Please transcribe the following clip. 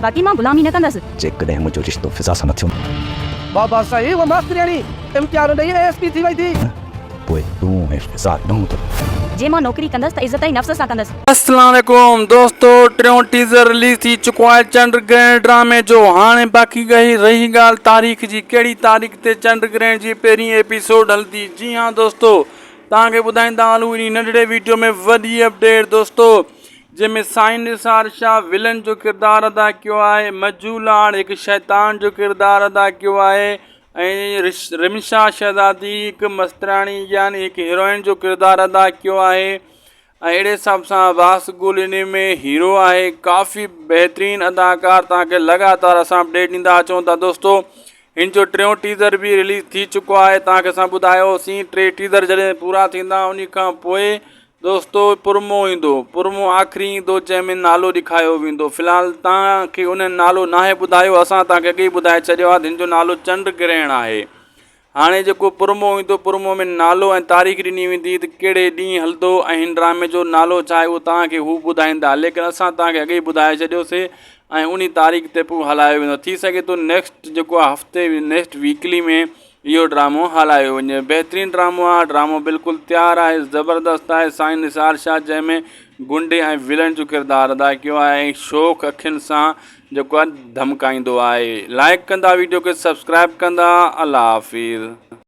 باقي مان غلامي نه ڪندس. جيڪڏهن منهنجو رشتو فضا سان نه ٿيو. بابا سائين اها ماسترياڻي امتحان ڏئي اي ايس پي ٿي وئي ٿي. پوء تون ۽ فضا نه هوندو. جي مان نوڪري ڪندس ته عزت ۽ نفس سان ڪندس. اسلام عليڪم دوستو ٽيون ٽيزر رليز ٿي چڪو آهي چنڊ گرهڻ ڊرامي جو هاڻي باقي رهي رهي ڳالهه تاريخ جي ڪهڙي تاريخ تي چنڊ گرهڻ جي پهرين ايپيسوڊ هلندي جي ها دوستو توهان کي ٻڌائيندا هلون انهي ننڍڙي ويڊيو ۾ وڏي اپڊيٽ دوستو جنهن ۾ سائين نثار شاهه ولن جو ڪردار ادا ڪيو آهي مجو لاڙ هڪ شيطان جو ڪردار ادا ڪيو آهي ۽ رمشا شهزادي هڪ مستراڻي يعني هڪ هيروئن جو ڪردار ادا ڪيو آهي ۽ اهڙي حساب سان عباس گل ان ۾ هيرو آهي ڪافي بهترين اداڪار توهان کي لڳاتار اسان اپڊيٽ ڏيندا اچون ٿا دوستو هن جو ٽيون ٽيزر به رليز ٿي چڪو آهي توهان کي اسان ٻڌايوسين ٽي ٽيزر جڏهن پورا ٿيندا ان کان پوء دوستو پرمو ايندو پرمو آخري ايندو جنهن ۾ نالو ڏيکايو ويندو في الحال توهان کي ان نالو ناهي ٻڌايو اسان توهان کي اڳي ئي ٻڌائي ڇڏيو آهي هن جو نالو چنڊ گرهڻ آهي هاڻي جيڪو پرمو ايندو پرمو ۾ نالو ۽ تاريخ ڏني ويندي ته ڪهڙي ڏينهن هلندو ۽ هن ڊرامي جو نالو ڇا آهي اهو توهان کي هو ٻڌائيندا ليڪن اسان توهان کي اڳي ئي ٻڌائي ڇڏيوسي ۽ انهي تاريخ تي پوء هلايو ويندو ٿي سگهي ٿو نيڪسٽ جيڪو آهي هفتي نيڪسٽ ويڪلي ۾ اهو ڊرامو هلايو وڃي بهترين ڊرامو آهي ڊرامو بلڪل تيار آهي زبردست آهي سائين نثار شاهه جنهن ۾ گنڊي ۽ ولن جو ڪردار ادا ڪيو آهي ۽ شوخ اکين سان جيڪو آهي ڌمڪائيندو آهي لائڪ ڪندا ويڊيو کي سبسڪرائب ڪندا الله حافظ.